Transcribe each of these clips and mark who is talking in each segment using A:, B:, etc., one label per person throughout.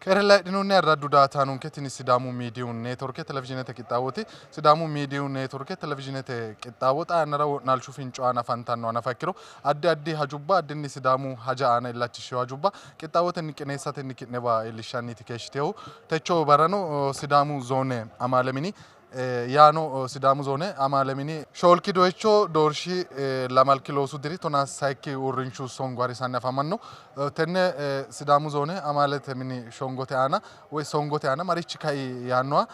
A: Keere layidhinoonni ayirraddu daaataanonke tini Sidaamu miidiyu neetworke televizhiinete qixxaawooti. Sidaamu miidiyu neetworke televizhiinete qixxaawo xaa yannara wo'naalshu finco aana afantannoha nafa ikkiro addi addi hajubba addinni Sidaamu haja aana illachishshino hajubba qixxaawotenni qineessatenni ki'newa iillishshanniiti keeshshitinohu. Techo barrano Sidaamu zoone amaale mini yaano Sidaamu zoone amaale mini shoolki doyicho doorshi lamalki loosu diri tonaa sayikki uurrinshu songo harisanni afamanno. Tenne Sidaamu zoone amaalete mini shongote aana woy songote aana marichi kai yaannoha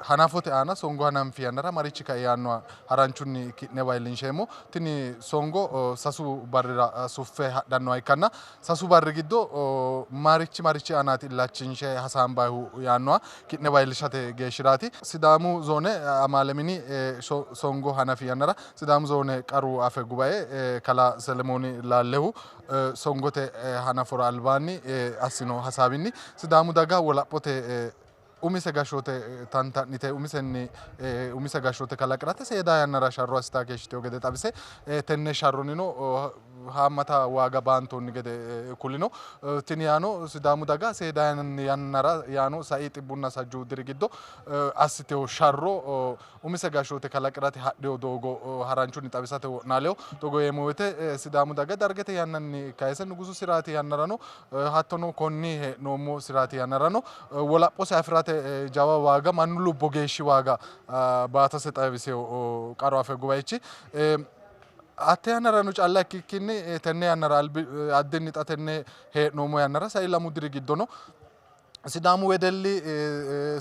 A: hanafote aana songo hananfi yannara marichi kai yaannoha haranchunni ki'newa iillinsheemmo. Tini songo sasu barrira suffe hadhannoha ikkanna Sasu barri giddo marichi marichi aanaati illachinshe hasaambayihu yaannoha ki'newa iillishate geeshshiraati. Sidaamu zoone amaale mini songo hanafi yannara Sidaamu zoone qaru afe gubae kalaa Selemooni Laallehu songote hanafora albaanni assino hasaawinni Sidaamu daga wolaphote umise gashshoote tanta'nite umisenni umise gashshoote kalaqi'rate seeda yannara sharro assita keeshshitino gede xawise tenne sharronnino haammata waaga baantoonni gede kulino. Tini yaano Sidaamu daga seeda yannara yaano sai xibbunna sajjuu diri giddo assitino sharro umise gashshoote kalaqi'rate hadhino doogo haranchunni xawisate wo'naalino. Togo yeemmo woyte Sidaamu daga Dargete yannanni kayise Nugusu siraati yannarano hattono konni hee'noommo siraati yannarano wolaphose afi'rate jawa waaga mannu lubbo geeshshi waaga baatase xawisino qaru afe gubaichi. Hatte yannarano calla ikkikkinni tenne yannara albi addinni xa tenne hee'noommo yannara sai lamu diri giddono Sidaamu wedelli,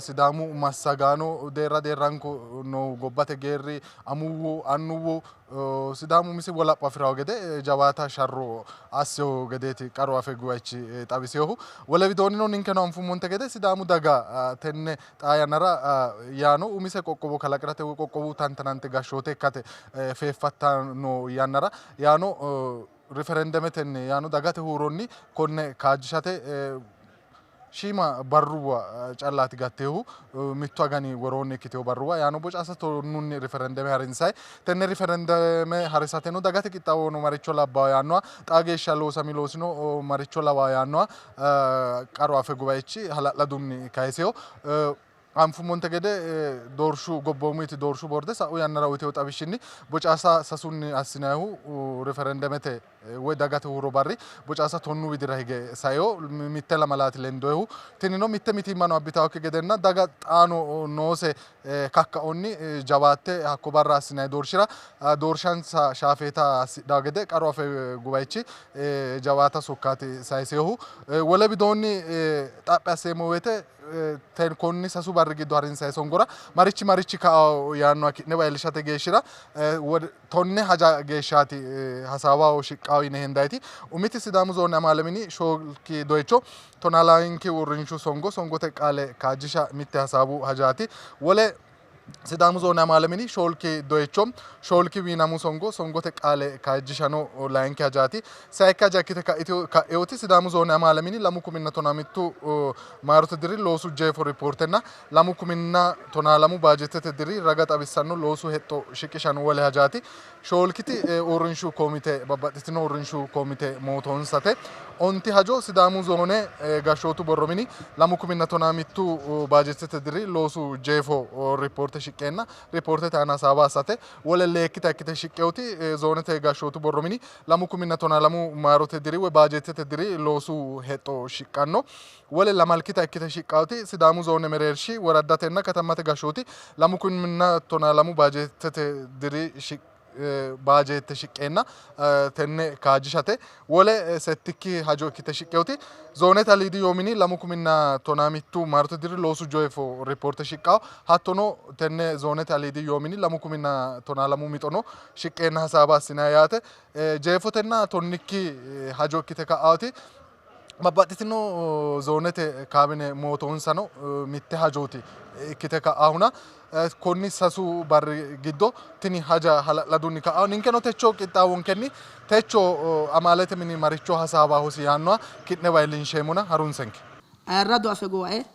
A: Sidaamu massagaano deerra deerranko noo gobbate geerri, amuwu, annuwu Sidaamu umisi wolapho afi'rawo gede jawaata sharro assino gedeeti qaru afe guwaichi xawisinohu. Wole widoonnino ninkeno anfummonte gede Sidaamu daga tenne xaa yannara yaano umise qoqqowo kalaqi'rate woy qoqqowu tantanante gashshoote ikkate feeffattanno yannara yaano riferendemetenni yaano dagate huuronni konne kaajjishate shiima barruwa callaati gatteehu mittu agani woroonni ikkitewo barruwa yaano bocasa tonnunni riferendeme harinsayi tenne riferendeme harisateno dagate qixxaawo no maricho labbawo yaannoha xaa geeshsha loosami loosino maricho lawawo yaannoha qaru afe gubaichi hala'ladunni kayisewo Anfummonte gede doorshu gobboomuyiti doorshu boorde sa'u yannara uyitino xawishshinni bocaasa sasunni assinannihu riferendemete woy dagate huuro barri bocaasa tonnu widira hige saino mitte lamalaati lendoyihu. Tinino mitte mitiimmano abbitannokki gedenna daga xaano noose kakkaonni jawaatte hakko barra assinanni doorshira doorshansa shaafeeta assidhanno gede qaru afe guwaichi jawaata sokkaati sayisinohu. Wole widoonni xaphi asseemmo woyte konni sasu barri giddo harinsanni songora marichi marichi kao yaannoha ki'newa iillishate geeshshira tonne haja geeshshaati hasaawaho shiqqawo yine hendayiti. Umiti Sidaamu zoone amaale mini shoolki doyicho tonaa layinki uurrinshu songo songote qaale kaajjisha mitte hasaawu hajaati. Wole Sidaamu zoone amaale mini shoolki doyicho shoolki wiinamu songo songote qaale kaajjishano layinki hajaati. Sayikki haja ikkite ka'inoti Sidaamu zoone amaale mini 2015 maarote diri loosu jeefo ripoortenna 2012 baajeetete diri raga xawissanno loosu hexxo shiqishano wole hajaati. Shoolkiti uurrinshu komite babbaxxitino uurrinshu komite mootoonsate. Onti hajo Sidaamu zoone gashshootu borro mini 2015 baajeetete diri loosu jeefo ripoorte shiqqeenna ripoortete aana hasaawa assate. Wole leekkita ikkite shiqqinoti zoonete gashshootu borro mini 2012 maarote diri woy baajeetete diri loosu hexxo shiqqanno. Wole lamalkita ikkite shiqqinoti Sidaamu zoone mereershi woraddatenna katammate gashshooti 2012 baajeetete diri baajeette shiqqeenna tenne kaajjishate. Wole settikki hajo ikkite shiqqinoti zoonete aliidi yoo mini 2011 maarote diri loosu jeefo ripoorte shiqqawo. Hattono tenne zoonete aliidi yoo mini 2012 mixono shiqqeenna hasaawa assinanni yaate. Jeefotenna tonnikki hajo ikkite ka'aoti babbaxxitino zoonete kaabine mootoonsano mitte hajooti ikkite ka'ahuna konni sasu barri giddo tini haja hala'ladunni ka'a ninkeno techo qixxaawonkenni techo amaalete mini maricho hasaawa hosi yaannoha ki'newa iillinsheemmona harunsenke.
B: Ayirradu Afe Guwae,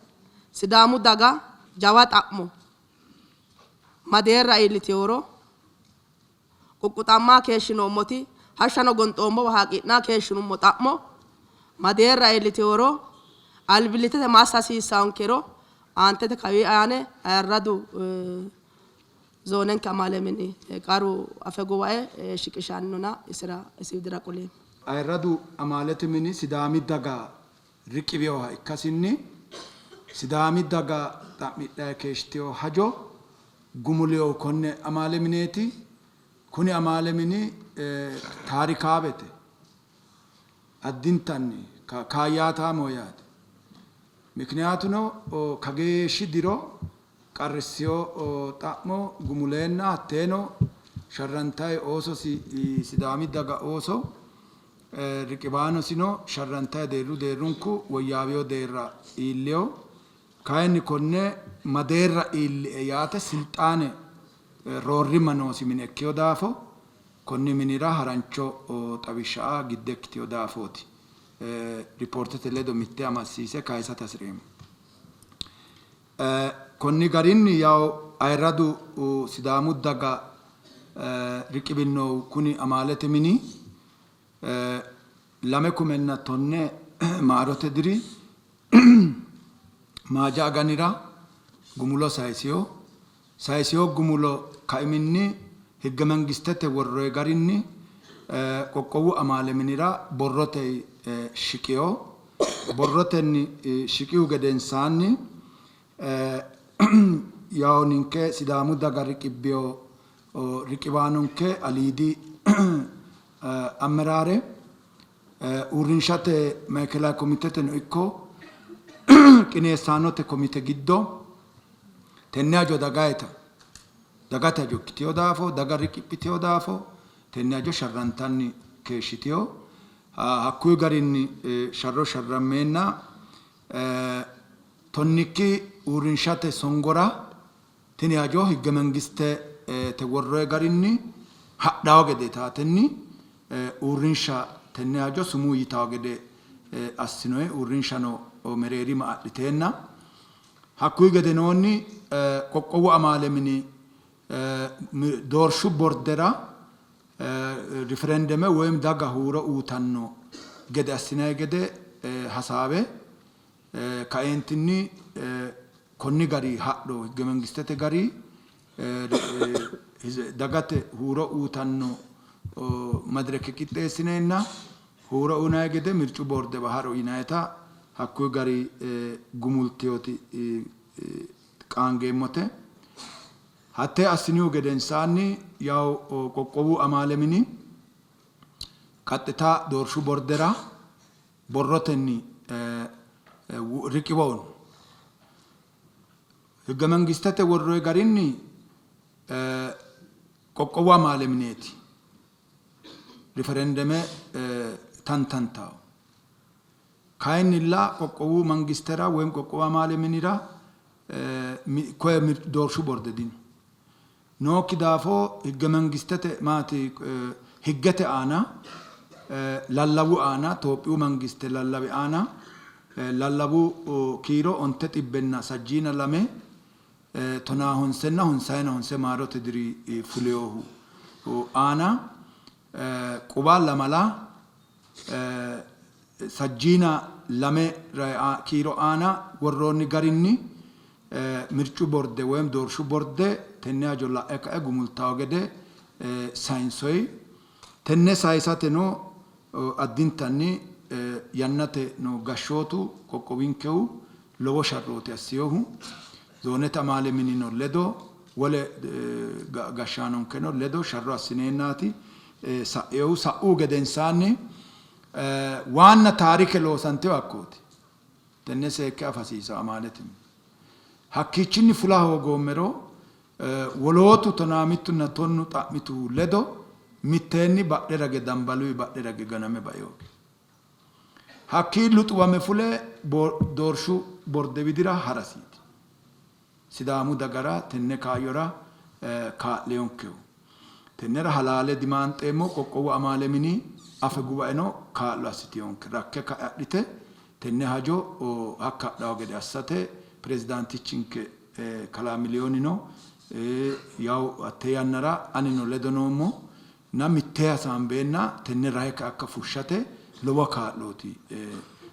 B: Sidaamu daga jawa xa'mo. Madeerra iilliteworo quqquxammaa keeshshinoommoti, hashshano gonxoommowa haaqii'naa keeshshinummo xa'mo madeerra iilliteworo, albillittete ma assa hasiissaankero aantete kawii aane ayirradu zoonenke amaale mini qaru afe guwae shiqishannona isira isi widira qoleemmo.
C: Ayirradu amaalete mini Sidaami daga riqiwinoha ikkasinni Sidaami daga xa'midhanni keeshshitino hajo gumulinohu konne amaale mineeti. Kuni amaale mini taarikaawete, addintanni kaayyaataamoho yaate. Mikiniyaatuno kageeshshi diro qarrissino xa'mo gumuleenna hatteeno sharrantayi oososi Sidaami daga ooso riqiwaanosino sharrantayi deerru deerrunku woyyaawino deerra iillino. Kayinni konne ma deerra iillie yaate silxaane roorrimma noosi mine ikkino daafo konni minira harancho xawishsha aa gidde ikkitino daafooti ripoortete ledo mitte amassiise kayisate hasi'reemmo. Konni garinni yaw ayirradu Sidaamu daga riqiwinohu kuni amaalete mini 2010 maarote diri Maaja aganira gumulo sayisino. Sayisino gumulo kaiminni higge mangistete worroyi garinni qoqqowu amaale minira borrote shiqino. Borrotenni shiqihu gedensaanni yawo ninke Sidaamu daga riqibbino riqiwaanonke aliidi ameraare uurrinshate maikelawe komiteteno ikko qineessaanote komite giddo tenne hajo dagayita dagate hajo ikkitino daafo daga riqiphitino daafo tenne hajo sharrantanni keeshshitino. Hakkuyi garinni sharro sharrammeenna tonnikki uurrinshate songora tini hajo higge mangistete worroyi garinni hadhawo gede taatenni uurrinsha tenne hajo sumuu yitawo gede assinoyi. Uurrinshano mereerima adhiteenna hakkuyi gedenoonni qoqqowu amaale mini doorshu bordera riferendeme woyim daga huuro uyitanno gede assinayi gede hasaawe kaeentinni konni gari hadho higge mangistete gari dagate huuro uyitanno madireke qixxeessineenna huuro uyinayi gede mircu boordewa ha'ro yinayita hakkuyi gari gumulteyoti qaangeemmote. Hatte assinihu gedensaanni yaw qoqqowu amaale mini qaxxita doorshu bordera borrotenni riqiwono. Higge mangistete worroyi garinni qoqqowu amaale mineeti riferendeme tantantawo. Kayinnilla qoqqowu mangistera woyim qoqqowu amaale minira koye doorshu borde dino. Nookki daafo higge mangistete maati higgete aana lallawu aana Tophiyu mangiste lallawi aana lallawu kiiro onte xibbenna sajjiina lame tonaa honsenna honsayina honse maarote diri fuleyohu aana quwa lamala sajjiina lame kiiro aana worroonni garinni mircu borde woyim doorshu borde tenne hajo la'e ka'e gumultawo gede sayinsoyi. Tenne sayisateno addintanni yannate no gashshootu qoqqowinkehu lowo sharrooti assinohu. Zoonete amaale minino ledo wole gashshaanonkeno ledo sharro assineennaati sa'inohu. Sa'uhu gedensaanni waanna taarike loosantino hakkooti. Tenne seekke afa hasiisanno amaalete mini. Hakkiichinni fula hoogoommero wolootu tonaa mittunna tonnu xa'mituhu ledo mitteenni badhe rage dambaluyi badhe rage ganame bainoki. Hakkii luxuwame fule doorshu borde widira harasiiti. Sidaamu dagara tenne kaayyora kaa'leyonkehu. Tennera halaale dimaanxeemmo, qoqqowu amaale mini afe guwaeno kaa'lo assitiyonke. Rakke ka'e adhite tenne hajo hakka hadhawo gede assate pirezidaantichinke kalaa Miliyoonino Yawu hatte yannara anino ledo noommo na mittee hasaambeenna tenne rahe hakka fushshate lowo kaa'looti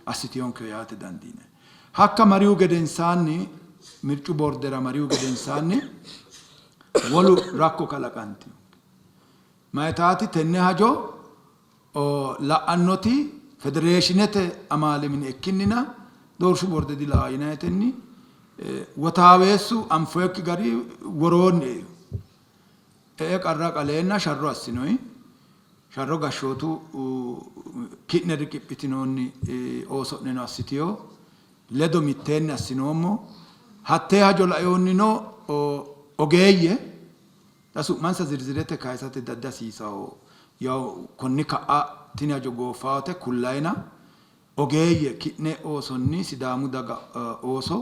C: assitinonke yaate dandiinanni. Hakka marihu gedensaanni mircu bordera marihu gedensaanni wolu rakko kalaqantino. Mayitaati tenne hajo la'annoti federeeshinete amaale mine ikkinnina doorshu borde dilaa yinayetenni wotaaweessu anfoyekki gari woroonni eihu. E'e qarra qaleenna sharro assinoyi. Sharro gashshootu ki'ne riqiphitinoonni ooso'neno assitino. Ledo mitteenni assinoommo. Hattee hajo lainohunnino ogeeyye Xa su'mansa zirzirete kayisate dihasiisanno. Yawo konni ka'a tini hajo gooffawote kullayina ogeeyye ki'ne oosonni Sidaamu daga ooso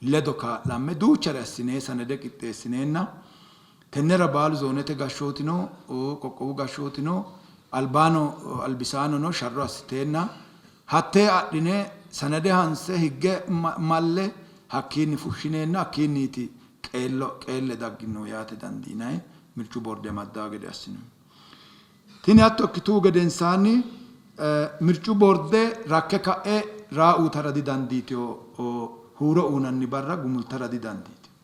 C: ledo kaa'lamme duuchare assine sanade qixxeessineenna tennera baalu zoonete gashshootino qoqqowu gashshootino albaano albisaanono sharro assiteenna hattee adhine sanade hanse higge malle hakkiinni fushshineenna hakkiinniiti qeello qeelle daggino yaate dandiinanni mircu borde amaddaa gede assinoonni. Tini hatto ikkituhu gedensaanni mircu borde rakke ka'e raa uutara didandiitino, huuro uunanni barra gumultara didandiitino.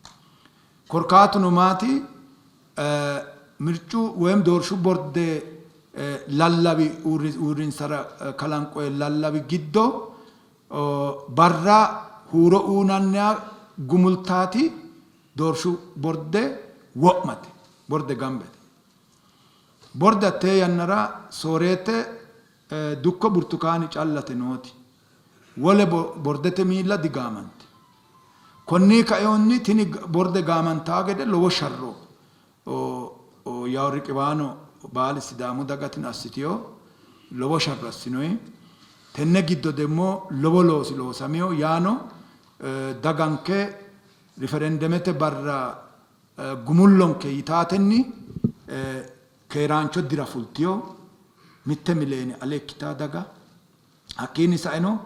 C: Korkaatuno maati? Mircu woyim doorshu borde lallawi uurrinsara kalanqoyi lallawi giddo Barra huuro uynanniha gumultaati doorshu borde wo'mate, borde gambete. Borde hattee yannara sooreette Dukko Burtukaani callate nooti. Wole bordete miilla digaamantino. Konni kainohunni tini borde gaamantanno gede lowo sharro Yawo riqiwaano baali Sidaamu dagatino assitino lowo sharro assinoyi. Tenne giddo demmo lowo loosi loosamino. Yaano daganke riferendemete barra gumullonke yitaatenni keeraancho dira fultino. Mitte mileene ale ikkitaa daga. Hakkiinni saeno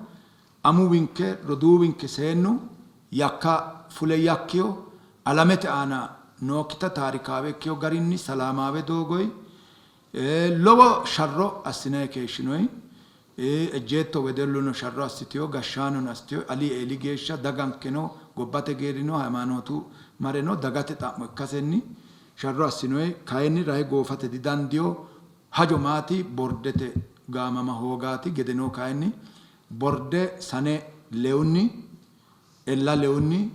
C: amuwinke, roduuwinke seennu yakka fule yakkiyo alamete aana nookkita taarikaawe ikkiyo garinni salaamaawe doogoyi lowo sharro assinayi keeshshinoyi. Ejjeetto wedelluno sharro assitiyo, gashshaanono assitiyo, ali eeli geeshsha dagankeno gobbate geerrino haymaanootu mareno dagate xa'mo ikkasenni sharro assinoyi. Kayinni rahe goofate didandiyo. Hajo maati? Bordete gaamama hoogaati. Gedeno kayinni borde sane lewunni, ella lewunni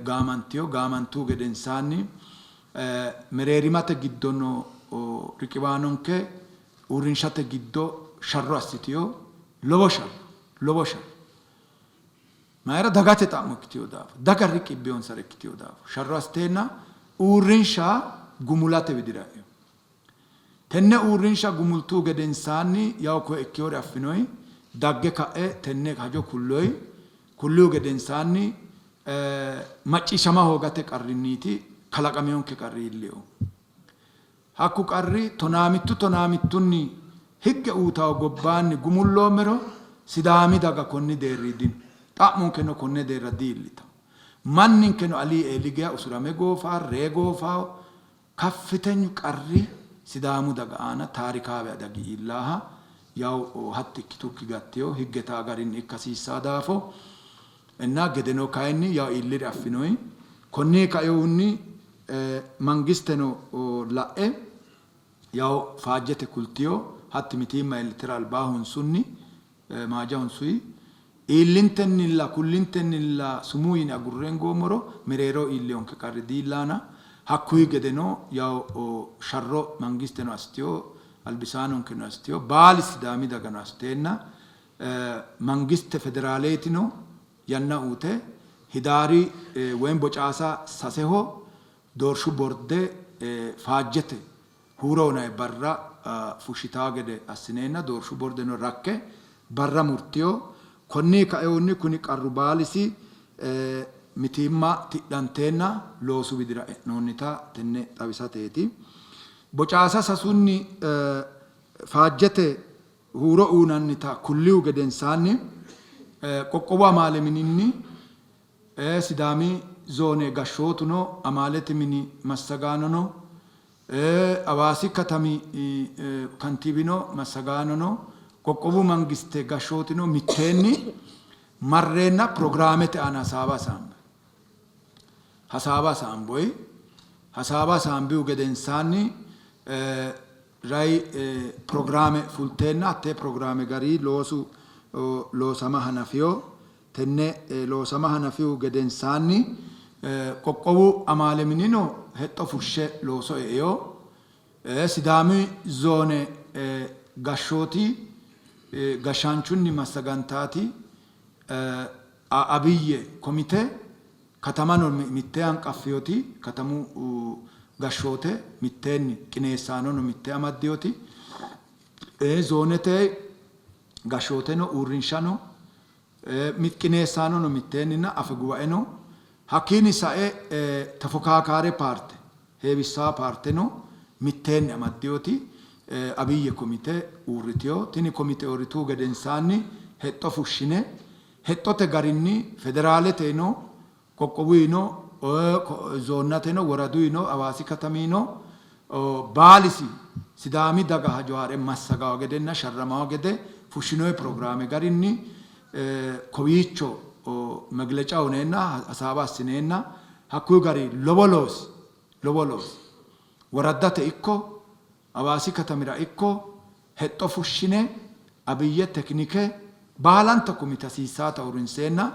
C: gaamantino. Gaamantuhu gedensaanni mereerimate giddo noo riqiwaanonke uurrinshate giddo sharro assitino. Lowo sharro, lowo sharro. Mayira? Dagate xa'mo ikkitino daafo, daga riqibbinonsare ikkitino daafo sharro assiteenna uurrinsha gumulate widira e'ino. Tenne uurrinsha gumultuhu gedensaanni yawo koye ikkinore affinoyi, dagge ka'e tenne hajo kulloyi. Kullihu gedensaanni macciishshama hoogate qarrinniiti kalaqaminonke qarri iillinohu. Hakku qarri tonaamittu tonaamittunni higge uuytawo gobbaanni gumulloommero Sidaami daga konni deerri dino. Xa'monkeno konne deerra di-iillitawo. Manninkeno alii eeli geya usurame goofawo, ree goofawo, Kaffitenyu qarri Sidaamu daga aana taarikaawe adagi iillaaha yawo hatti ikkitukki gattiyo higgetaa garinni ikka hasiissaa daafo enna gedeno kayinni yawo iilliri affinoyi. Konnii kainohunni mangisteno la'e yawo faajjete kultiyo hatti mitiimma iillitera albaa honsunni Maaja honsuyi iillintennilla kullintennilla sumuu yine agurrengoommoro mereeroho iilliyonke qarri diillaana. Hakkuyi gedeno yawo sharro mangisteno assitiyo, albisaanonkeno assitiyo, baali Sidaami dagano assiteenna mangiste federaaleetino yanna uute Hidaari woyim Bocaasa saseho doorshu borde faajjete Huuro uyinanni barra fushshitanno gede assineenna doorshu bordeno rakke barra murtino. Konni kainohunni kuni qarru baalisi mitiimma tidhanteenna loosu widira e'noonnita tenne xawisateeti. Bocaasa sasunni faajjete huuro uyinannita kullihu gedensaanni qoqqowu amaale mininni Sidaami Zoone gashshootuno, amaalete mini massagaanono, Hawaasi katami kantiibino massagaanono, qoqqowu mangiste gashshootino mitteenni marreenna pirogiraamete aana hasaawa hasaamboy. Hasaawa hasaamboy. Hasaawa hasaambihu gedensaanni Rai pirogiraame fulteenna hattee pirogiraame gari loosu loosama hanafino. Tenne loosama hanafihu gedensaanni qoqqowu amaale minino hexxo fushshe looso eino. Sidaami zoone gashshooti gashshaanchunni massagantaati Abiyye komite katamano mitte hanqaffinoti katamu gashshoote mitteenni qineessaanono mitte amaddinoti zoonete gashshooteno uurrinshano qineessaanono mitteenninna afeguwaeno hakkiinni sae tefokaakaare paarte heewissaa paarteno mitteenni amaddinoti Abiyye komite uurritino. Tini komite uurrituhu gedensaanni hexxo fushshine hexxote garinni federaaleteno qoqqowuyino zoonnateno woraduyino Hawaasi katamino baalisi Sidaami daga hajo haa're massagawo gedenna sharramawo gede fushshinoyi pirogiraame garinni kowiicho megleca uyineenna hasaawa assineenna hakkuyi gari lowo loosi lowo loosi woraddate ikko Hawaasi katamira ikko hexxo fushshine Abiyye tekinike baalanta komite hasiissaata uurrinseenna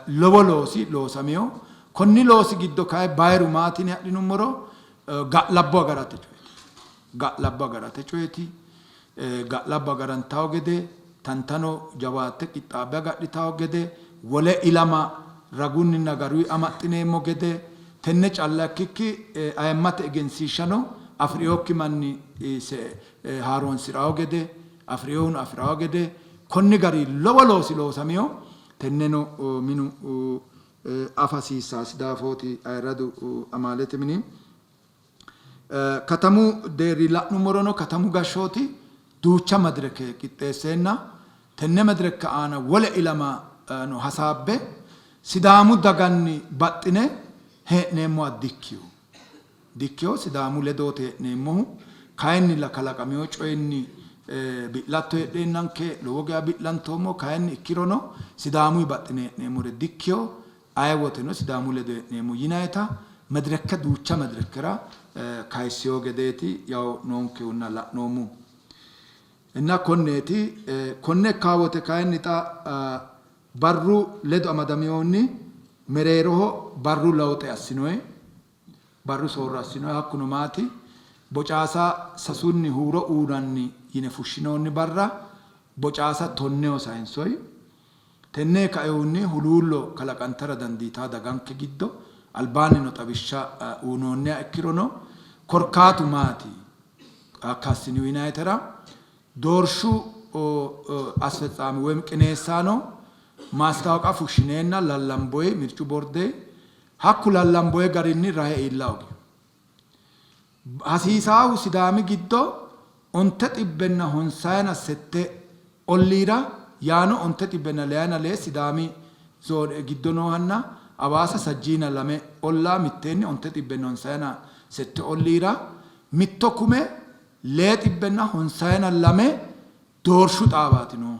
C: lowo loosi loosamino. Konni loosi giddo kayi bayiru maati yine adhinummoro ga'labbo agarate coyeeti. Ga'labbo agarate coyeeti. Ga'labbo agarantawo gede, tantano jawaatte qixxaabbe agadhitawo gede, wole ilama ragunninna garuyi amaxxineemmo gede, tenne calla ikkikki ayimmate egensiishshano afi'rinokki manni haaroonsi'rawo gede, afi'rinohuno afi'rawo gede konni gari lowo loosi loosamino. Tenneno minu afa hasiissaasi daafooti ayirradu amaalete mini. Katamu deerri la'nummorono katamu gashshooti duucha medireke qixxeesseenna tenne medirekka aana wole ilamano hasaabbe Sidaamu daganni baxxine hee'neemmoha dikkino. Dikkino, Sidaamu ledooti hee'neemmohu. Kayinnilla kalaqamino coyinni bidhatto heedheennanke lowo geya bidhantoommo. Kayinni ikkirono Sidaamuyi baxxine hee'neemmore dikkino. Aye woteno Sidaamu ledo hee'neemmo yinayita medirekke duucha medirekkera kayissino gedeeti yawo noonkehunna la'noommohu. Inna konneeti. Konne ikkaa wote kayinni xa barru ledo amadaminohunni mereeroho barru lawuxe assinoyi, barru soorro assinoyi. Hakkuno maati? Bocaasa sasunni huuro uynanni yine fushshinoonni barra bocaasa tonneho sayinsoyi. Tenne kainohunni huluullo kalaqantara dandiitanno daganke giddo albaannino xawishsha uynoonniha ikkirono korkaatu maati hakka assinihu yinayitera doorshu asfetsaami woyim qineessaano maastaawoqa fushshineenna lallamboyi mircu borde hakku lallamboyi garinni rahe iilla hoogino. Hasiisaahu Sidaami giddo onte xibbenna honsayina sette olliira yaano onte xibbenna leyayina lee Sidaami zoone giddo noohanna Hawaasa sajjiina lame ollaa mitteenni onte xibbenna honsayina sette olliira mitto kume lee xibbenna honsayina lame doorshu xaawaati noohu.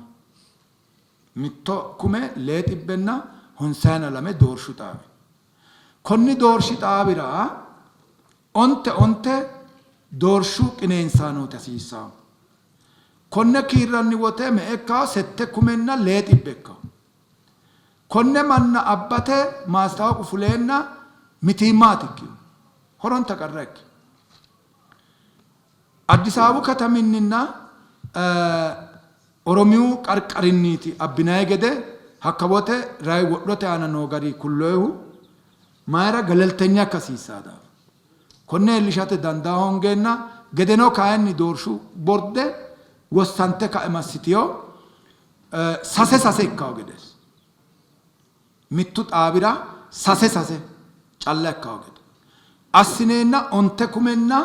C: Mitto kume lee xibbenna honsayina lame doorshu xaawi. Konni doorshi xaawira onte onte doorshu qineensaanooti hasiissanno. Konne kiirranni wote me''e ikkanno? Sette kumenna lee xibbe ikkanno. Konne manna abbate maastawoqu fuleenna mitiimmaati ikkino. Horonta qarra ikkino. Addis Ababu kataminninna Oromiyu qarqarinniiti abbinanni gede hakka wote rayi wodhote aana noo gari kulloyihu mayira geleltenya ikka hasiissanno daafo. Konne iillishate dandaa hoongeenna gedeno kayinni doorshu borde wossante ka'e massitino sase sase ikkanno gede mittu xaawira sase sase calla ikkanno gede assineenna onte kumenna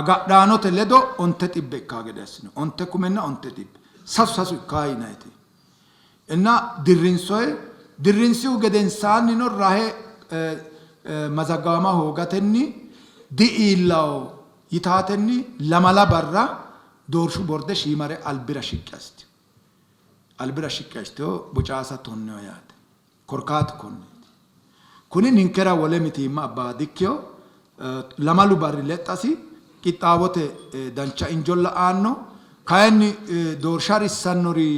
C: agadhaanote ledo onte xibbe ikkanno gede assino. Onte kumenna onte xibbe sasu sasu ikkanno yinanniti inna dirrinsoyi. Dirrinsihu gedensaannino rahe mazaggawama hoogatenni di''iillawo yitaatenni lamala barra doorshu borde shiimare albira shiqqi assitino. Albira shiqqi assitino bocaasa tonneho yaate. Korkaatu konneeti. Kuni ninkera wole mitiimma abbaa dikkino. Lamalu barri lexxasi qixxaawote dancha injolla aanno. Kayinni doorsha harissannori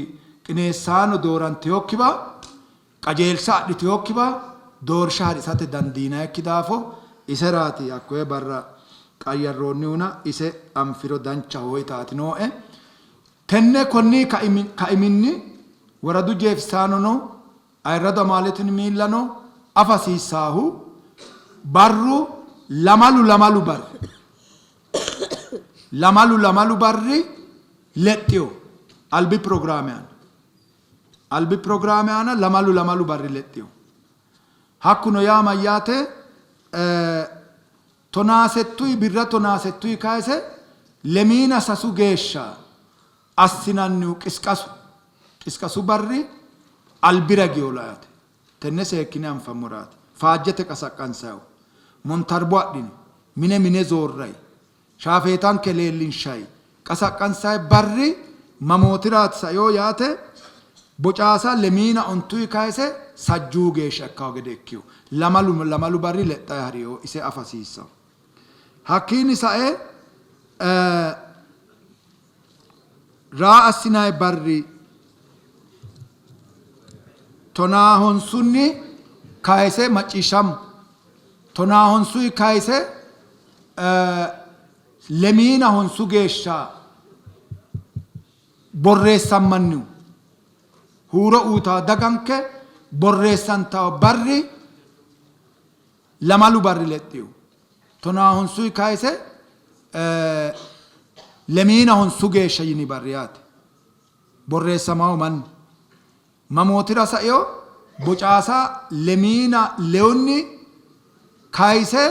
C: qineessaano doorantinokkiwa, qajeelsha adhitinokkiwa doorsha harisate dandiinannikki daafo iseraati hakkoye barra qayyarroonnihuna ise anfiro danchaho yitaati nooe. Tenne konni kaiminni woradu jeefisaanono ayirradu amaalete miillano afa hasiissaahu barru lamalu lamalu barri lamalu lamalu barri lexxino albi pirogiraame aana albi pirogiraame aana lamalu lamalu barri lexxino. Hakkuno yaa mayyaate Tonaasettuyi birra tonaasettuyi kayise lemiina sasu geeshsha assinannihu qisqasu qisqasu barri albira giyola yaate. Tenne seekkine anfammoraati. Faajjete qasaqqansayihu, montarbo adhine mine mine zoorrayi, shaafeetanke leellinshayi qasaqqansayi barri mamootiraati saino yaate bocaasa lemiina ontuyi kayise sajjuu geeshsha ikkawo gede ikkino. Lamalu lamalu barri lexxayi harino ise afa hasiissanno. Hakkiinni sae raa assinayi barri tonaa honsunni kayise macciishshammo tonaa honsuyi kayise Lemiina honsu geeshsha borreessammannihu huuro uytanno daganke borreessantanno barri lamalu barri lexxino. Tonaa honsuyi kayise lemiina honsu geeshsha yini barri yaate. Borreessamanno manni mamootira saino bocaasa lemiina lewunni kayise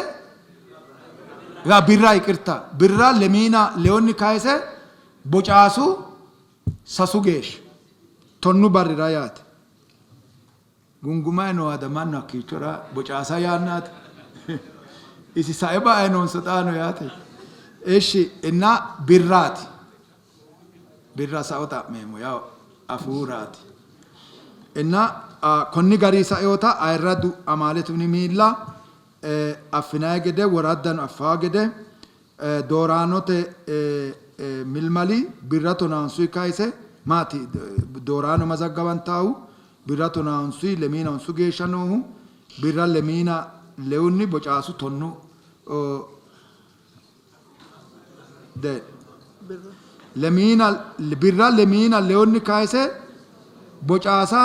C: birra yiqirta birra lemiina lewunni kayise bocaasu sasu geeshsha tonnu barrira yaate. Gungumayi noo hada mannu hakkiichora bocaasa yaannaati. Isi sae ba'ayi noonso xaano yaate. Ishi inna birraati. Birra sao xa'meemmo yawo afuuraati. Inna konni gari saeota ayirradu amaalete mini miilla affinayi gede woraddano affawo gede Dooraanote milmali birra tonaansuyi kayise maati dooraano mazaggawantaahu birra tonaansuyi lemiina honsu geeshsha noohu birra lemiina lewunni bocaasu tonnu de lemiina birra lemiina lewunni kayise bocaasa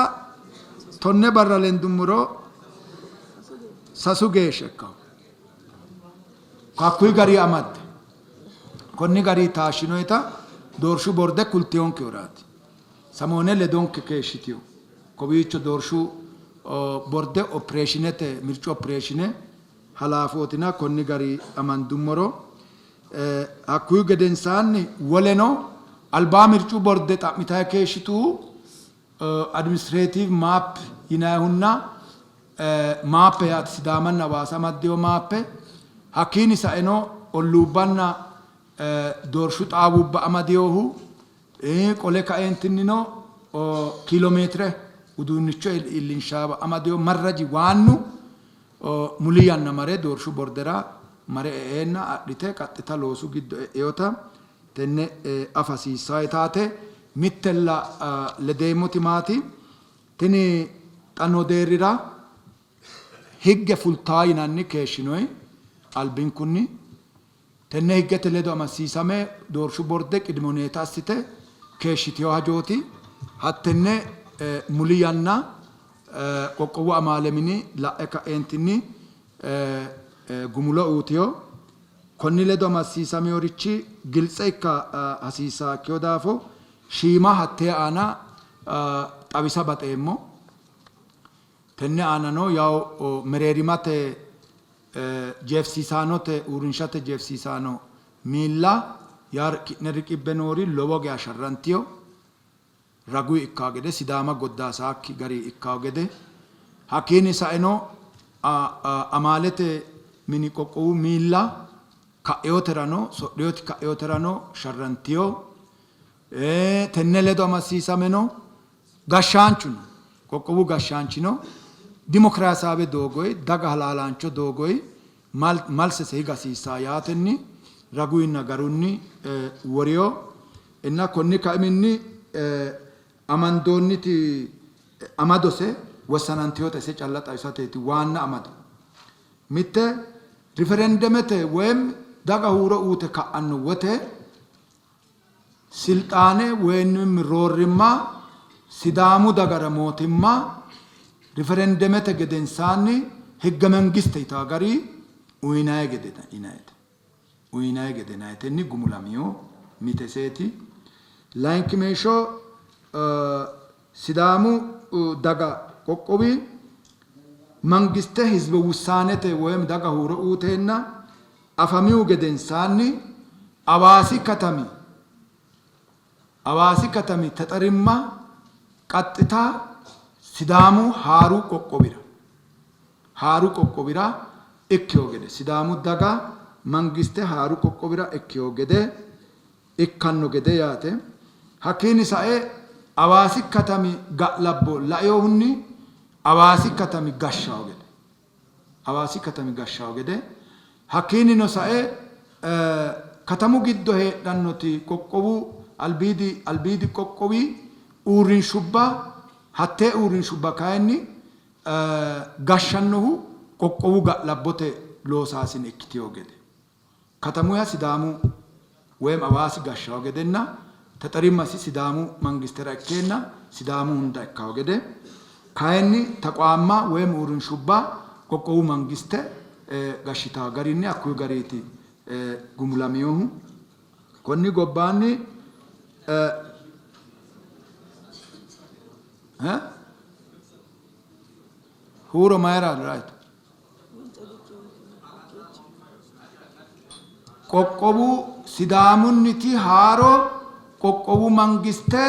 C: tonne barra lendummoro sasu geeshsha ikkawo. Hakkuyi gari amadde konni gari taashshinoyita doorshu borde kultinonkehuraati. Samoone ledonke keeshshitino. Kowiicho doorshu borde opereeshinete mircu opereeshine halaafootina konni gari amandummoro hakkuyi gedensaanni woleno albaa mircu borde xa'mitayi keeshshituhu administrative map yinayihunna maappe yaate Sidaamanna Hawaasa amaddino maappe hakkiinni saeno olluubbanna doorshu xaawubba amadinohu qole kaeentinnino kiilomeetire uduunnicho iillinshawa amadino marraji waannu muli yanna mare doorshu bordera mare e''eenna adhite qaxxita loosu giddo e'inota tenne afa hasiissanno yitaate mittella ledeemmoti maati Tini xa noo deerrira higge fultaa yinanni keeshshinoyi albinkunni. Tenne higgete ledo amadisiisame doorshu borde qidime huneeta assite keeshshitino hajooti. Hattenne muli yanna qoqqowu amaale mini la'e ka'eentinni gumulo uytino. Konni ledo amadisiisaminorichi giltse ikka hasiissaakkiho daafo shiima hattee aana xawisa baxeemmo. Tenne aanano yawo mereerimate jeefisiisaanote uurrinshate jeefisiisaano miilla yaa ki'ne riqibbe noori lowo geya sharrantino. Raguyi ikkawo gede Sidaama goddaasaakki gari ikkawo gede. Hakkiinni saeno amaalete mini qoqqowu miilla ka'inoterano sodhinoti ka'inoterano sharrantino. Tenne ledo amadisiisameno gashshaanchuno qoqqowu gashshaanchino dimokiraasaawe doogoyi daga halaalaancho doogoyi malsese higa hasiissaa yaatenni raguyinna garunni worino. Inna konni kaiminni amandoonniti amadose wossanantinota ise calla xawisateeti waanna amado. Mitte riferendemete woyim daga huuro uute ka'anno wote silxaane woyim roorrimma Sidaamu dagara mootimma riferendemete gedensaanni higge mengiste yitaa gari uyinayi gede yinayite. Uyinayi gede yinayitenni gumulamino miteseeti. Layinkimeeshsho Sidaamu daga qoqqowi mangiste hizbe wussaanete woyim daga huuro uuteenna afamihu gedensaanni Hawaasi katami Hawaasi katami taxarimma qaxxita Sidaamu haaru qoqqowira haaru qoqqowira ikkiho gede Sidaamu daga mangiste haaru qoqqowira ikkiho gede ikkanno gede yaate. Hakkiinni sae Hawaasi katami ga'labbo lainohunni Hawaasi katami gashshawo gede Hawaasi katami gashshawo gede hakkiinnino sae katamu giddo heedhannoti qoqqowu albiidi albiidi qoqqowi uurrinshubba hattee uurrinshubba kayinni gashshannohu qoqqowu ga'labbote loosaasine ikkitino gede katamuya Sidaamu woyim Hawaasi gashshawo gedenna taxarimmasi Sidaamu mangistera ikkeenna Sidaamu hunda ikkawo gede kayinni taqwaamma woyim uurrinshubba qoqqowu mangiste gashshitawo garinni hakkuyi gariiti gumulaminohu. Konni gobbaanni huuro mayira right Qoqqowu Sidaamunniti haaro qoqqowu mangiste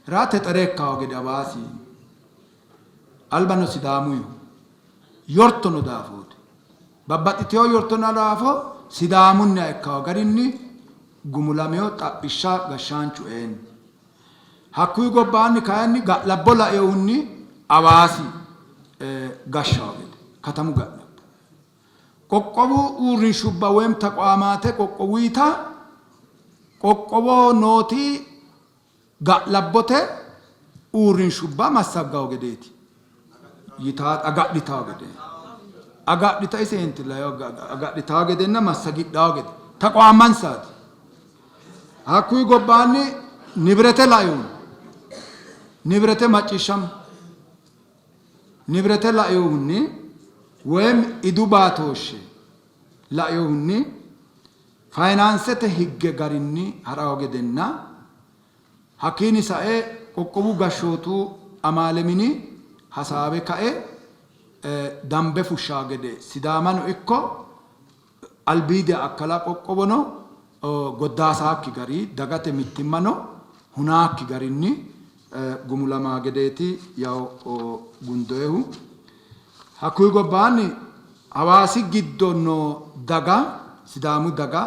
C: ra texere ikkawo gede Hawaasi albano Sidaamuyiho yortono daafooti. Babbaxxitewo yortonna daafo Sidaamunniha ikkawo garinni gumulamewo xaphishsha gashshaanchu eeni. Hakkuyi gobbaanni kayinni ga'labbo lainohunni Hawaasi gashshawo gede katamu ga'labbo qoqqowu uurrinshubba woyim taqwaamaate qoqqowuyita qoqqowoho nooti ga'labbote uurrinshubba massaggawo gedeeti yitaa agadhitawo gede agadhita iseenti layo agadhitawo gedenna massagidhawo gede taqwaammansaati. Hakkuyi gobbaanni nibirete lainohunni nibirete macciishshama nibirete lainohunni woyim idu baatooshshe lainohunni fayinaansete higge garinni ha'rawo gedenna hakkiinni sae qoqqowu gashshootu amaale mini hasaawe kae dambe fushshawo gede Sidaamano ikko albiidiha akkala qoqqowono goddaasaakki gari dagate mittimmano hunaakki garinni gumulama gedeeti yawo gundoyehu. Hakkuyi gobbaanni Hawaasi giddo noo daga Sidaamu daga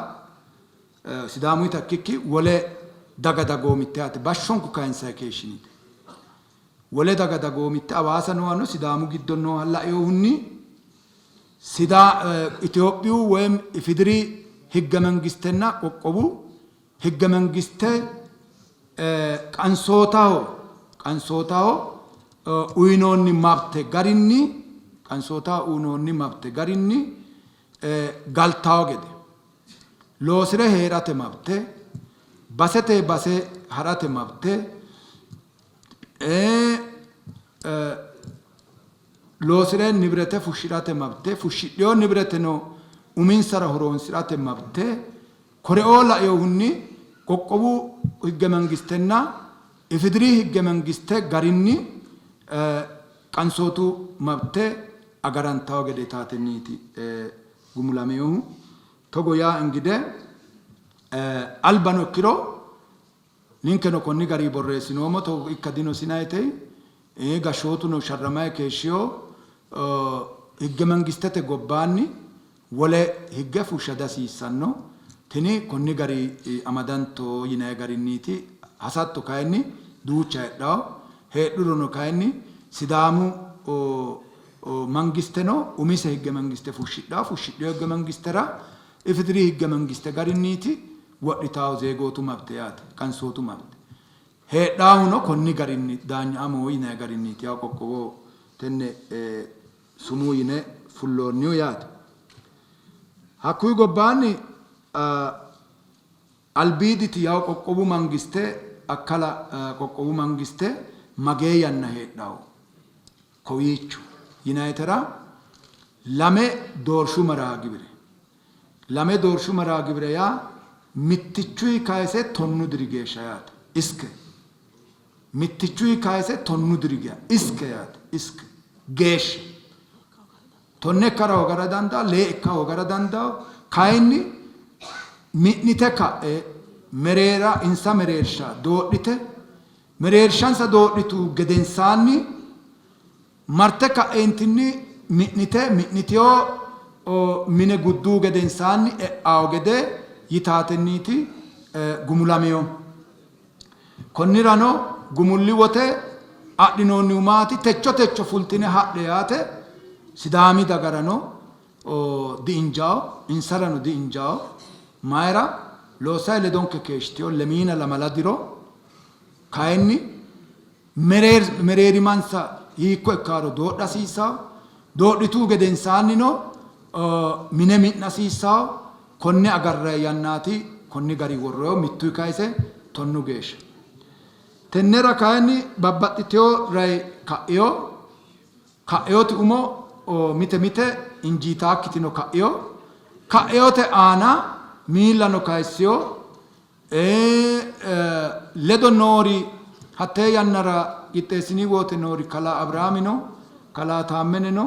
C: Sidaamuyita ikkikki wole daga dagoomitte yaate bashshonku kayinsayi keeshshinite. Wole daga dagoomitte Hawaasa noohano Sidaamu giddo nooha lainohunni Itophiyu woyim IFDR higge mengistenna qoqqowu higge mengiste qansootaho qansootaho uyinoonni mabte garinni qansootaho uyinoonni mabte garinni galtawo gede loosire hee'rate mabte basete base ha'rate mabte Loosi're nibirete fushshi'rate mabte, fushshidhino nibireteno uminsara horoonsi'rate mabte, koreoo lainohunni qoqqowu higge mangistenna IFDR higge mangiste garinni qansootu mabte agarantanno gede taatenniiti gumulaminohu. Togo yaa ingide albano ikkiro Ninkeno konni garinni borreessinoommo, togo ikka dinosi yinayite gashshootuno sharramayi keeshshino. Higge mangistete gobbaanni wole higge fushsha dihasiissanno. Tini konni gari amadanto yinanni garinniiti. Hasatto kayinni duucha heedhanno. Heedhurono kayinni Sidaamu mangisteno umise higge mangiste fushshidhanno. Fushshidhino higge mangistera IFDR higge mangiste garinniiti wodhitawo zeegootu mabte yaate, qansootu mabte. Heedhaahuno konni garinni daanya amo yinanni garinniiti yawo qoqqowo tenne sumuu yine fulloonnihu yaate. Hakkuyi gobbaanni albiiditi yawo qoqqowu mangiste akkala qoqqowu mangiste magee yanna heedhawo kowiicho yinayitera lame doorshu maraagibire Lame doorshu maraagibire yaa mittichuyi kayise tonnu diri geeshsha yaate. Iske. Mittichuyi kayise tonnu diri geya. Iske yaate. Iske. Geeshsha. Tonne ikkara hoogara dandawo, lee ikka hoogara dandawo. Kayinni mi'nite ka'e mereera insa mereersha doodhite mereershansa doodhitu gedensaanni Marte ka'eentinni mi'nite, mi'nitino mine gudduhu gedensaanni e'anno gede yitaatenniiti gumulaminohu. Konnirano gumulli wote adhinoonnihu maati? Techo techo fultine hadhe yaate Sidaami dagarano di-injaawo, insarano di-injaawo. Mayira? Loossayi ledonke keeshshitino lemiina lamala diro kayinni Mereerimansa hiikko ikkaaro doodha hasiissanno. Doodhituhu gedensaannino mine mi'na hasiissanno. Konne agarranni yannaati. Konni gari worroonni mittuyi kayise tonnu geeshsha. Tennera kayinni babbaxxitino rayi ka'ino. Ka'inoti umo mite mite injiitaakkitino ka'ino. Ka'inote aana miillano kayissino. Ledo noori hattee yannara qixxeessini wote noori kalaa Abiraamino, kalaa Taammeneno,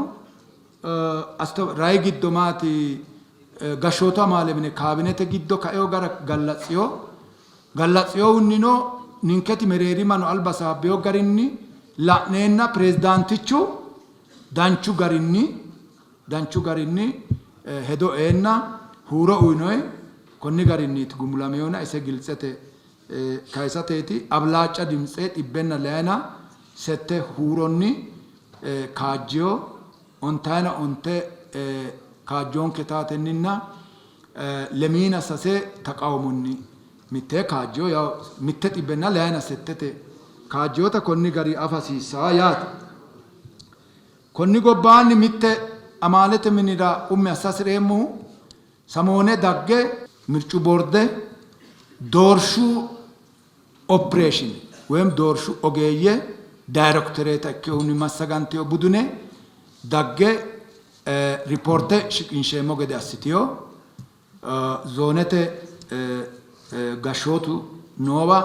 C: Rayi giddo maati gashshootu amaale mine kaabinete giddo kaeo gara gallatsino. Gallatsinohunnino ninketi mereerimano alba saabbino garinni la'neenna pirezidaantichu danchu garinni danchu garinni hedo eenna huuro uyinoe. Konni garinniiti gumulaminona ise giltsete kayisateeti. Ablaacca dimtse xibbenna leyina sette huuronni kaajjino. Ontayina onte kaajjoonke taatenninna lemiina sase taqawomonni mitte kaajjino. Yaw mitte xibbenna leyina settete kaajjinota konni gari afa hasiissanno yaate. Konni gobbaanni mitte amaalete minira qummi assa hasi'reemmohu samoone dagge mircu boorde doorshu opereeshine woyim doorshu ogeeyye dayiroktoreeta ikkinohunni massagantino budune dagge ripoorte shiqinsheemmo gede assitino. Zoonete gashshootu noowa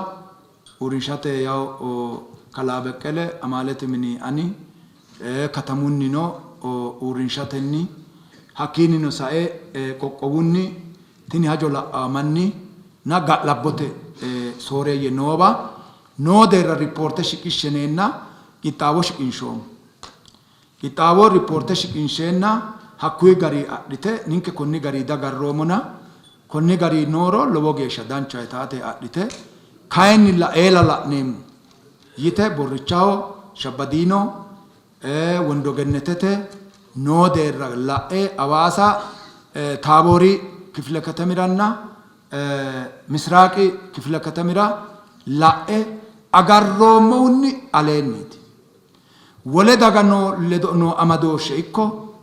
C: uurrinshate yawo kalaa Beqqele amaalete mini ani, katamunnino uurrinshatenni hakkiinnino sae qoqqowunni tini hajo la'anno manni na ga'labbote sooreeyye noowa noo deerra ripoorte shiqishsheneenna qixxaawo shiqinshoommo. Qixxaawo ripoorte shiqinsheenna hakkuyi garii adhite ninke konni garii dagarroomona konni garii nooro lowo geeshsha danchaho yitaate adhite kayinnilla eela la'neemmo yite Borrichaho, Shabbadiino, Wondogennetete noo deerra la'e Hawaasa Taaboori kifile katamiranna Misiraaqi kifile katamira la'e agarroommohunni aleenniiti. Wole daga noo ledo noo amadooshshe ikko,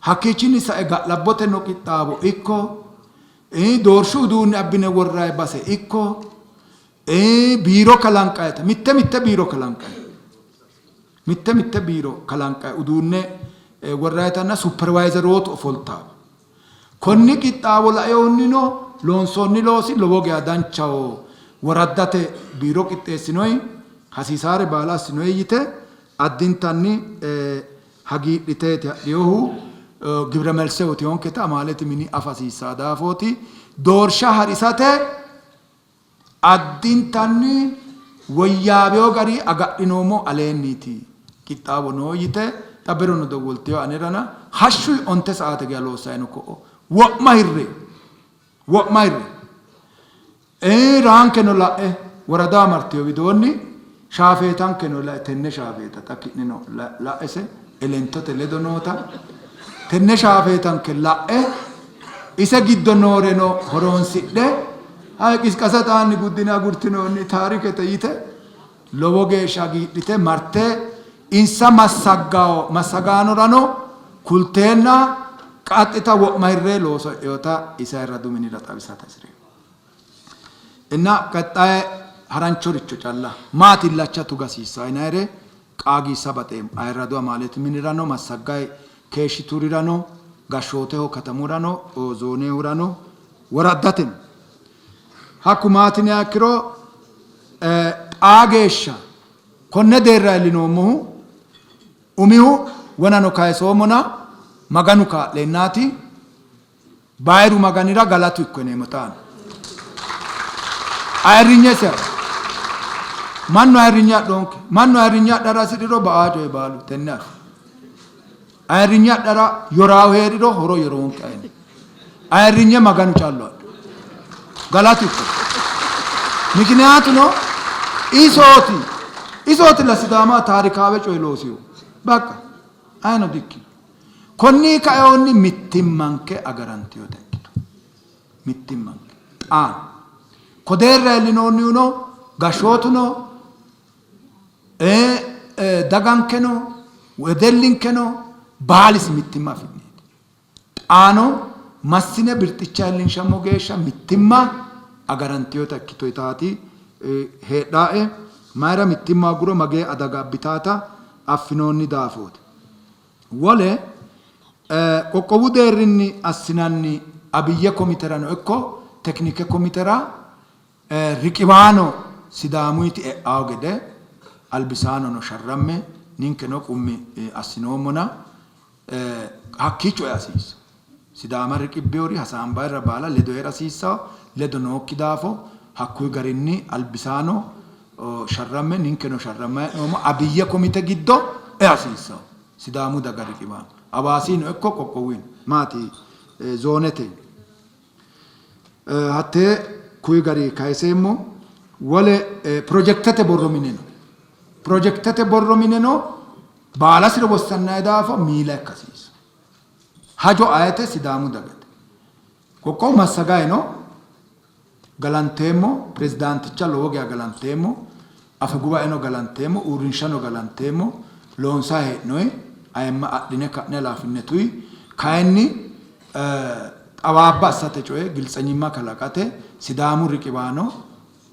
C: hakkiichinni sae ga'labbote no qixxaawo ikko, doorshu uduunne abbine worranni base ikko, biiro kalanqannita mitte mitte biiro kalanqanni mitte mitte biiro kalanqanni uduunne worrannitanna supervayizerootu ofoltanno. Konni qixxaawo lainohunnino loonsoonni loosi lowo geya danchaho. Woraddate biiro qixxeessinoyi, hasiisaare baala assinoyi yite addintanni hagiidhiteeti hadhinohu. Gibiremelse uyitinonketa amaalete mini afa hasiissanno daafooti. Doorsha harisate addintanni woyyaawino gari agadhinoommo aleenniiti qixxaawo noo yite Xa berono dowwoltino anerana hashshuyi onte saate geya loossayi no ko'o wo'ma hirre wo'ma hirre. Ee raankeno la'e woradaho martino widoonni shaafeetankeno la'e tenne shaafeeta xa ki'neno la'ese elentote ledo noota tenne shaafeetanke la'e ise giddo nooreno horoonsidhe hay qisqasa xaanni guddine agurtinoonni taarikete yite lowo geeshsha hagiidhite marte insa massaggawo massagaanorano kulteenna qaxxita wo'ma hirre looso e'inota ise ayirradu minira xawisate hasi'reemmo. Inna qaxxaye haranchoricho calla maati illacha tuga hasiissanno yinayire qaagiissa baxeemmo. Ayirradu amaalete minirano massaggayi keeshshiturirano gashshooteho katamurano zoonehurano woraddateno hakku maati yiniha ikkiro xaa geeshsha konne deerra iillinoommohu umihu wonano kayisoommona Maganu kaa'leennaati. Bayiru Maganira galatu ikko yineemmo xaano. Ayirrinyesi adho. Mannu ayirrinye adhoonke. Mannu ayirrinye adhara hasi'riro ba'aa coye baalu tenne afi. Ayirrinye adhara yoraahu hee'riro horo yoroonke ayino. Ayirrinye Maganu callu adho. Galatu ikko. Mikiniyaatuno isooti. Isooti la Sidaama taarikaawe coye loosihu. Baqqa ayino dikkino. Konni kainohunni mittimmanke agarantinota ikkito. Mittimmanke xaano ko deerra iillinoonnihuno gashshootuno dagankeno wedellinkeno baalisi mittimma afi'neeti. Xaano massine birxicha iillinshammo geeshsha mittimma agarantinota ikkito yitaati heedhaae. Mayira mittimma hogguro magee adaga abbitaata affinoonni daafooti. Wole, qoqqowu deerrinni assinanni Abiyye komiterano ikko teknike komitera riqiwaano Sidaamuyiti e'anno gede albisaanono sharramme ninkeno qummi assinoommona hakkiicho ea hasiissanno. Sidaama riqibbinori hasaambayirira baala ledo hee'ra hasiissanno, ledo nookki daafo hakkuyi garinni albisaano sharramme ninkeno sharrammanni hee'noommo. Abiyye komite giddo ea hasiissanno Sidaamu daga riqiwaano Hawaasino ikko qoqqowuno maati zoonete hattee kuyi gari kayiseemmo. Wole pirojekitete borro mine no. Pirojekitete borro mine no baalasire wossannanni daafo miila ikka hasiissanno. Hajo ayete? Sidaamu dagate. Qoqqowu massagaano galanteemmo, pirezidaanticha lowo geya galanteemmo, afegubaeno galanteemmo, uurrinshano galanteemmo, loonsayi hee'noyi ayimma adhine ka'ne halaafinnetuyi kayinni xawaabba assate coye giltsenyimma kalaqate Sidaamu riqiwaano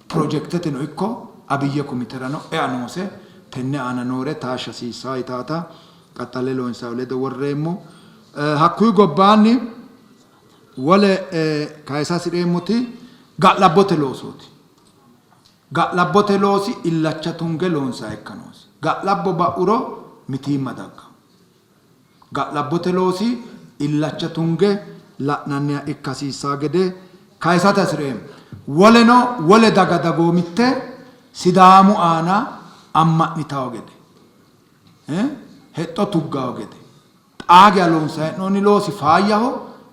C: pirojekteteno ikko Abiyye komiterano ea noose, tenne aana noore taashsha hasiissanno yitaata qaxxale loonsayi ledo worreemmo. Hakkuyi gobbaanni wole kayisa hasi'reemmoti ga'labbote loosooti. Ga'labbote loosi illacha tunge loonsanniha ikka noosi. Ga'labbo ba'uro mitiimma dagganno. Ga'labbote loosi illacha tunge la'nanniha ikka hasiissanno gede kayisate hasi'reemmo. Woleno wole daga dagoomitte Sidaamu aana amma'nitanno gede, hexxo tugganno gede Xaa geya loonsanni hee'noonni loosi faayyaho,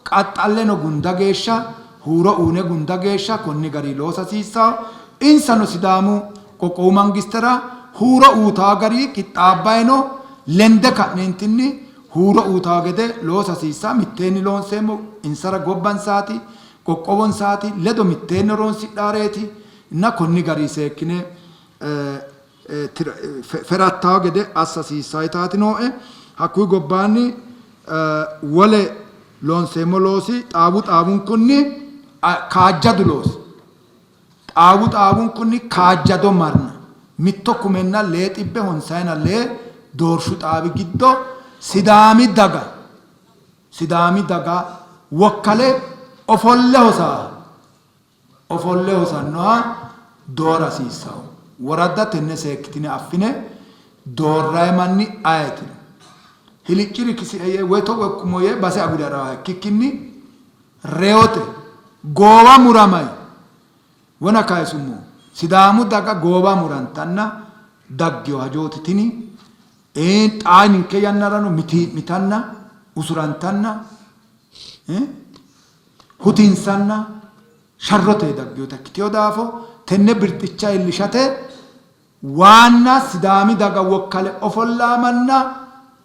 C: qaxxalleno gunda geeshsha, huuro uyine gunda geeshsha konni garinni loosa hasiissanno. Insano Sidaamu qoqqowu mangistera huuro uytanno gari qixxaabbanni no, lende ka'neentinni huuro uytanno gede loosa hasiissanno. Mitteenni loonseemmo, insara gobbansaati, qoqqowonsaati, ledo mitteenni horonsidhaareeti na konni garinni seekkine ferattanno gede assa hasiissanno yitaati nooe. Hakkuyi gobbaanni wole loonseemmo loosi xaawu xaawunkunni kaajjadu loosi xaawu xaawunkunni kaajjado marna mitto kumenna lee xibbe honsayina lee doorshu xaawi giddo Sidaami daga Sidaami daga wokkale ofolle hosaa ofolle hosannoha doora hasiissanno. Woradda tenne seekkitine affine doorranni manni ayetiro, hilicciri kisie yee woy togo ikkummo yee base agure ha'rannoha ikkikkinni reyote goowa muramay wona kayisummo Sidaamu daga goowa murantanna daggino hajooti tini. Xaa ninke yannarano mitii'mitanna usurantanna hutinsanna sharrote dagginota ikkitino daafo tenne birxicha iillishate waanna Sidaami daga wokkale ofollaa manna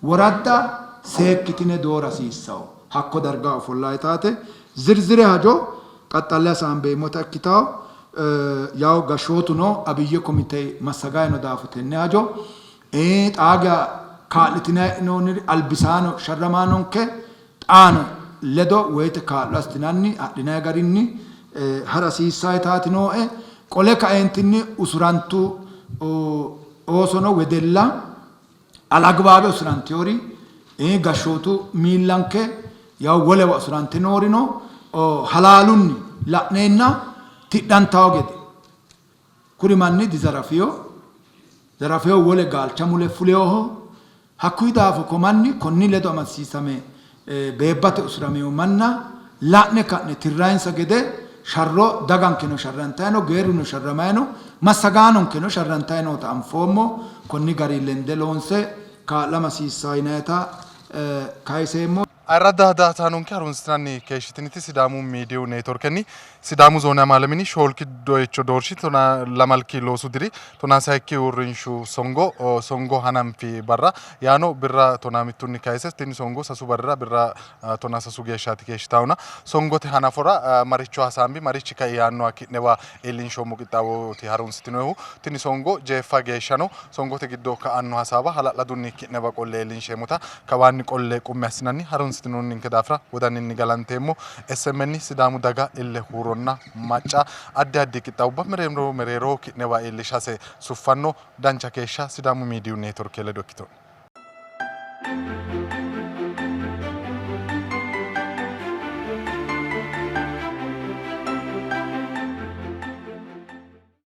C: woradda seekkitine doora hasiissawo. Hakko darga ofolla yitaate zirzire hajo qaxxalle hasaambeemmota ikkitawo. Yawo gashshootuno Abiyye komite massagayi no daafo tenne hajo xaa geya kaa'litinanni heedhinoonniri albisaano sharramaanonke xaano ledo woyte kaa'lo assitinanni hadhinanni garinni ha'ra hasiissanno yitaati nooe. Qole kaeentinni usurantu oosono wedella alagibaabe usurantinori gashshootu miillanke yawo wolewa usurante noorino halaalunni la'neenna tidhantawo gede Kuri manni dizarafino, zarafinohu wole gaalcha mule fulinoho. Hakkuyi daafo ko manni konni ledo amadisiisame beebbate usuramino manna la'ne ka'ne tirrayinsa gede sharro dagankeno sharrantayi no, geerruno sharramayi no, massagaanonkeno sharrantayi noota anfoommo. Konni garinni lende loonse kaa'lama hasiissanno yinayita kayiseemmo.
A: Ayirradda daa''ataanonke harunsitinanni keeshshitiniti Sidaamu Miidiyu Neetworkenni Sidaamu Zoone Amaale Mini shoolki doyicho doorshi tonaa lamalki loosu diri tonaa sayikki uurrinshu songo songo hananfi barra yaano birra tonaa mittunni kayise tini songo sasu barrira birra tonaa sasu geeshshaati keeshshitahuna songote hanafora maricho hasaambi marichi kai yaannoha ki'newa iillinshoommo qixxaawooti harunsitinohu tini songo jeeffa geeshshano Songote giddo ka'anno hasaawa hala'ladunni ki'newa qolle iillinsheemmota kawaanni qolle qummi assinanni harunsitinoonninke daafira wodaninni galanteemmo. SMN Sidaamu daga ille huuronna macca addi addi qixxaawubba mereero mereeroho ki'newa iillishase suffanno. Dancha keeshsha Sidaamu Miidiyu Neetworke ledo ikkito'ne.